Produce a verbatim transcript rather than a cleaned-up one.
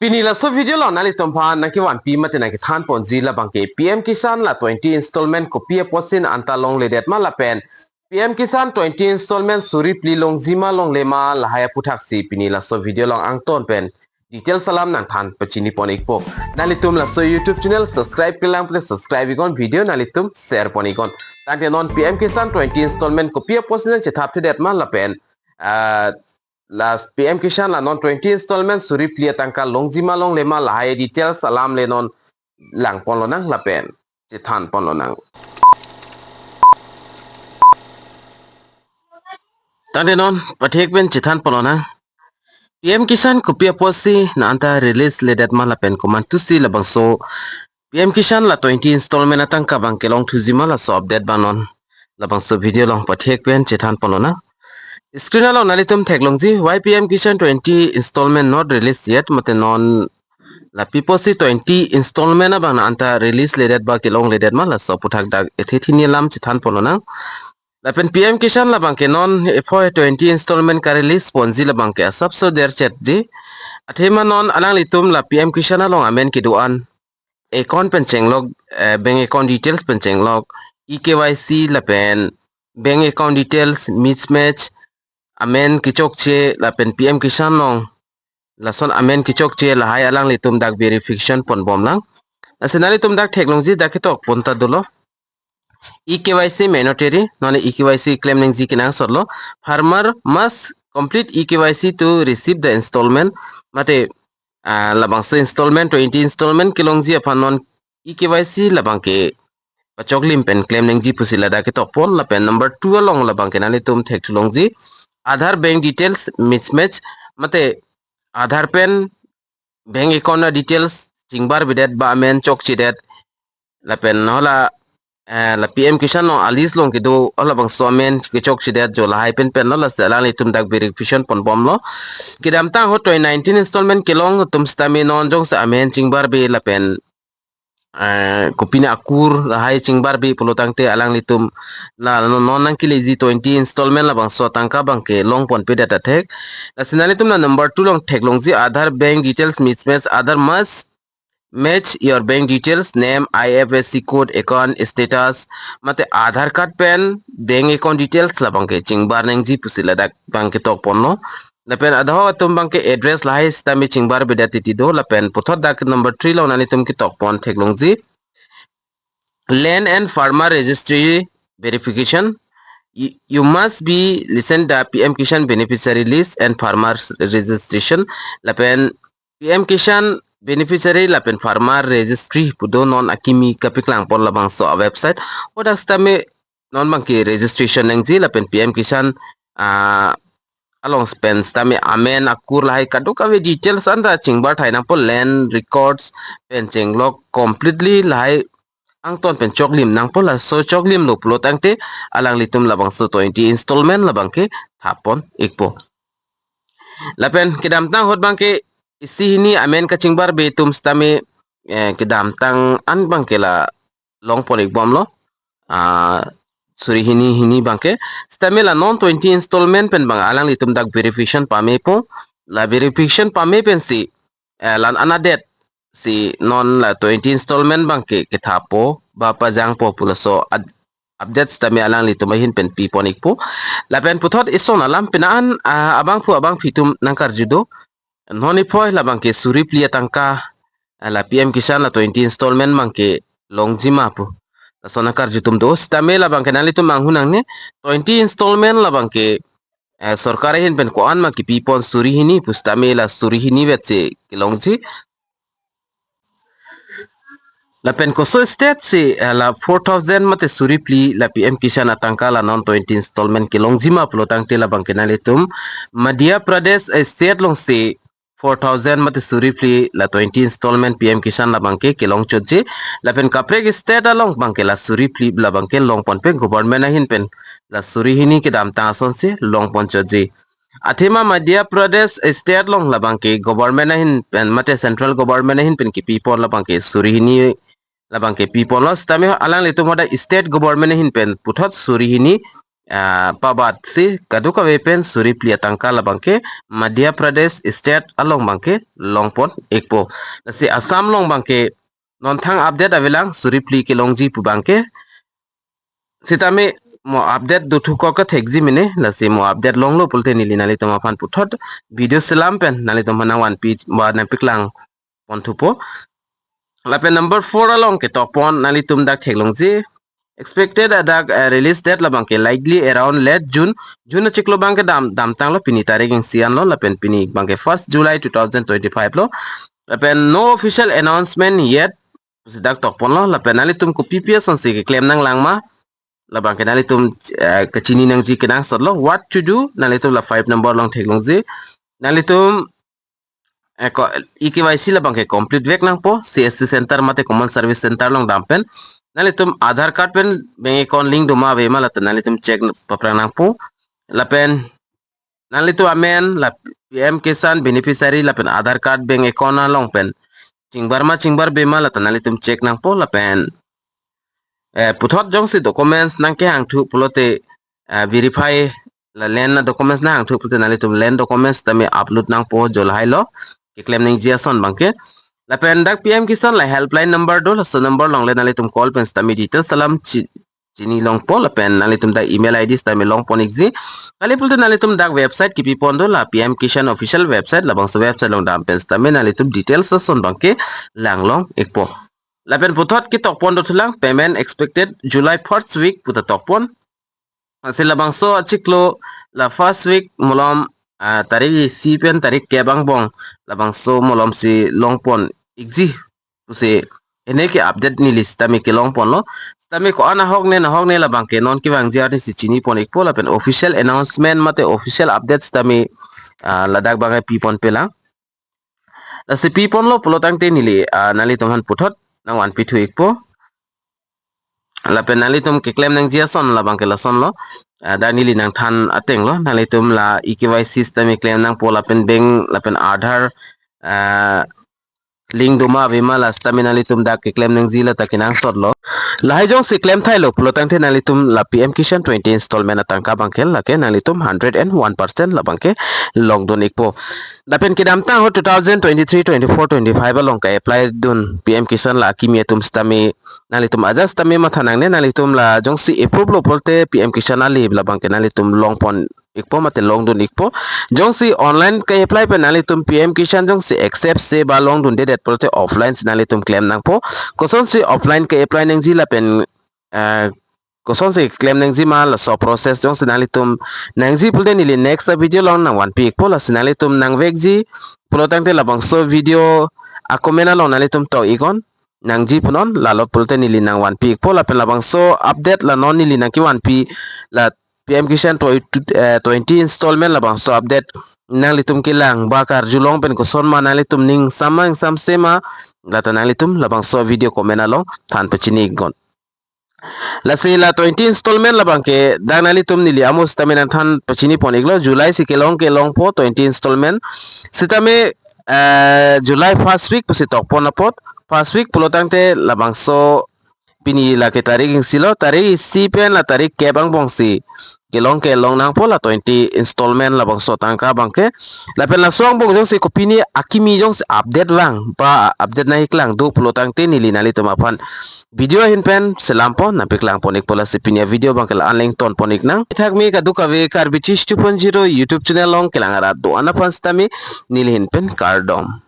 Pini laso video along nanglitum aphan nangkevanpi mate nangkethan ponji labangke P M Kisan la twenty installment kopi apotsi anta longledet ma lapen P M Kisan twenty installment suri phli longji ma longle ma lahai aputhaksi pini laso video along angton pen details alam nangthan pachini pon ikpo. Nanglitum laso YouTube channel subscribe-kle lang pute subscribe iknon, video nanglitum share pon iknon. Tangte non P M Kisan twenty installment kopi apotsi nangchethapthedet ma lapen ah, la P M Kisan la non twenty installment suri phli atangka longji ma longle ma lahai details alam le non lang ponlonang lapen chethan ponlonang. Tangte non pathek pen chethan ponlonang. P M Kisan kopi apotsi anta release ledet ma lapen komantusi labangso P M Kisan la twenty installment atangka abang kelongthuji ma laso update abang non labangso video along pathek pen chethan ponlonang. Screen along nanglitum theklongji, why P M Kisan twenty installment not released yet, mate non la pi apotsi twenty installment abang anta release ledet ba kelongledet ma laso aputhak dak ethe thini alam chethan ponlonang. Lapen P M Kisan labangke non ephoi twenty installment ka-release ponji labangke asapso derchetji. Athema non alanglitum la P M Kisan along amen kedo-an account pen chenglok, eh, bank account details pen chenglok, E K Y C lapen bank account details mismatch, amen kechokche lapen P M Kisan along lason amen kechokche lahai alanglitum dak verification ponbomlang. Lasi nanglitum dak theklongji, dak ketok pon ta dolo. E K Y C mandatory, non E K Y C klem nangji kenangsotlo. Farmer must complete E K Y C to receive the installment. Mate, ah, labangso installment, twenty installment kelongji aphan non E K Y C labangke pachoklim pen klem nangji pusi ladak ketok pon. Lapen number two along labangke nanglitum thekthulongji, Aadhaar bank details mismatch, mate Aadhaar pen bank account a-details chingbarbedet ba amen chokchedet lapen hala, eh, la P M Kisan along a-list along kedo halabangso amen kechokchedet jo lahai pen pen lo, lasi alanglitum dak verification ponbomlo. Kedamtang ahut twenty nineteen installment kelong atum sitame non jongsi amen chingbarbe lapen, eh, kopine akur lahai chingbarbe pulo tangte alanglitum la non, non nangkeleji twenty installment labangso atangka abangke longponpedet athek. Lasi nanglitum la number two along theklongji, Aadhaar bank details mismatch, Aadhaar must match your bank details, name, I F S C code, account status, mate Aadhaar card pen bank account details labangke chingbar nangji pusi ladak abangke tok ponlo. Lapen adahok atum abangke address lahai sitame chingbarbedet titi do. Lapen puthot dak number three along nanglitum ketok pon theklongji, land and farmer registry verification. You, you must be listed the P M Kisan beneficiary list and farmers registration. Lapen P M Kisan beneficiary lapen farmer registry pu do, non akimi kapaklang pon labangso a-website. Hadak sitame non abangke registration nangji lapen P M Kisan, ah, along pen sitame amen akur lahai kadokave details anta chingbar thai nangpo, land records pen chenglok completely lahai angton pen choklim nangpo, laso choklimlo pulo tangte alanglitum labangso twenty installment labangke thap pon ikpo. Lapen kedamtang ahut abangke isi hini amen kachingbarbe atum sitame, eh, kedamtang an abangke la longpon ikbomlo. Ah, suri hini hini abangke. Sitame la non twenty installment pen abang alanglitum dak verification pamepo. La verification pame pensi, eh, la-an adet si non la twenty installment abangke kethappo ba pajangpo pu laso ad-, update sitame alanglitum ahin pen pipon ikpo. Lapen puthot ison alam pini an, ah, abangphu abangphi atum nangkarju do. Non ephoi labangke suri phli atangka, ah, la P M Kisan la twenty installment abangke longji ma pu lason nangkarju atum do. Sitame labangke nanglitum manghun nangne, twenty installment labangke, eh, sorkar ahin pen ko-an ma kipipon, suri hini pu sitame la suri hini vetsi kelongji. Lapen koso state si, eh, la four thousand mate suri phli la P M Kisan atangka la non twenty installment kelongji ma pulo tangte labangke nanglitum Madhya Pradesh, eh, state alongsi four thousand mate suri phli la twenty installment P M Kisan labangke kelongchotji. Lapen kaprek state along abangke la suri phli labangke longponpe, government ahin pen la suri hini kedamtang asonsi longponchotji. Athema Madhya Pradesh state along labangke government ahin pen mate central government ahin pen kipipon labangke suri hini labangke piponlo, sitame alanglitum hadak state government ahin pen puthot suri hini, ah, pabat si kadokave pen suri phli atangka labangke Madhya Pradesh state along abangke longpon ikpo. Lasi Assam along abangke nonthang update avelang suri phli kelongji pu abangke. Sitame mo update dothukok kathekji mene, lasi mo update longlo pulote neli nanglitum aphan puthot video selam pen nanglitum aphan nangvanpi ba nangpaklang ponthupo. Lapen number four along ketokpon nanglitum dak theklongji. Expected adak, eh, release date labangke likely around late June. June achiklo abangke dam, damtanglo, pini tarik isi anlo, lapen pini abangke first July two thousand twenty-five lo. Lapen no official announcement yet pusi dak tokponlo, lapen nanglitum kopi pi asonsi keklem nanglang ma labangke nanglitum, eh, kachini nangji kenangsotlo. What to do? Nanglitum la five number along theklongji. Nanglitum, eh, ko, E K Y C labangke complete vek nangpo, C S C center mate common service center along dam pen. Nanglitum Aadhaar card pen bank account link doma avema lata nanglitum check paprang nangpo. Lapen nanglitum amen la P M Kisan beneficiary lapen Aadhaar card bank account along pen chingbar ma chingbarbe ma lata nanglitum check nangpo. Lapen, eh, puthot jongsi documents nangkehangthu pulote, eh, verify la land adocuments nanghangthu pulote nanglitum land documents tame upload nangpo, jo lahai lo keklem nangji ason abangke. Lapen dak P M Kisan la helpline number do, laso number along le nanglitum call pen sitame details alam chi, chini longpo, lapen nanglitum dak email I D sitame longpon ikji. Kali pulote nanglitum dak website kipipon do, la P M Kisan official website, labangso website along dam pen sitame nanglitum details ason abangke langlong ikpo. Lapen puthot ketokpon dothulang, payment expected July first week puta tokpon. Lasi labangso achiklo la first week malom, ah, tarik isi pen tarik kep angbong labangso malomsi longpon ikji pusi ene ke update neli sitame kelongponlo. Sitame ko-an ahok ne nahok ne labangke non kevangji arnisi chinipon ikpo, lapen official announcement mate official update sitame, ah, ladak abangke piponpelang. Lasi piponlo pulotangte neli, ah, nanglitum aphan puthot nangvanpithu ikpo. Lapen nanglitum keklem nangji ason labangke lasonlo. Ah, dak neli nangthan atenglo. Nanglitum la E K Y C sitame klem nangpo, lapen bank lapen Aadhaar, ah, link doma avema la sitame nanglitum dak keklem nangji lata kenangsotlo. Lahai jongsi klem thailo pulotangte nanglitum la P M Kisan twenty installment atangka abangke lake nanglitum hundred and one percent labangke longdun ikpo. Lapen kedamtang ahut two thousand twenty-three, twenty-four, twenty-five along ka-apply dun P M Kisan la akimi atum sitame nanglitum ajat sitame matha nangne, nanglitum la jongsi approve lo pulote P M Kisan ali labangke nanglitum longpon ikpo mate longdun ikpo. Jongsi online ka-apply pen nanglitum P M Kisan jongsi accept se ba longdundedet pulote offline si nanglitum klem nangpo. Kosonsi offline ka-apply nangji lapen, eh, kosonsi klem nangji ma laso process jongsi nanglitum nangji pulote neli next video along nangvanpi ikpo. Lasi nanglitum nangvekji pulotangte labangso video a-comment along nanglitum tok iknon, nangji punon, lalo pulote neli nangvanpi ikpo. Lapen labangso update la non neli nangkevanpi la P M Kisan twenty, eh, twenty installment labangso update nanglitum kelang ba karjulong pen koson ma nanglitum ning sama ingsam sema lata nanglitum labangso video comment along than pachini iknon. Lasi la twenty installment labangke dak nanglitum neli amo sitame nangthan pachinipon iklo, July si kelong kelongpo twenty installment. Sitame, eh, July first week pusi tokpon apot, first week pulotangte labangso pini lake tarik isi lo, tarik isi pen la tarik kep angbongsi kelong kelong nangpo la twenty installment labangso tangka abangke. Lapen laso angbong jongsi kopine akimi jongsi update vang ba update nangkeklang do pulotangte neli nanglitum aphan video ahin pen selampo, nangpaklangpon ikpo. Lasi pini a-video abangke la-an le ingtonpon iknang. Thakme kadokave Karbi Tish two point zero YouTube channel along kelang arat do-an aphan sitame neli ahin pen kardom.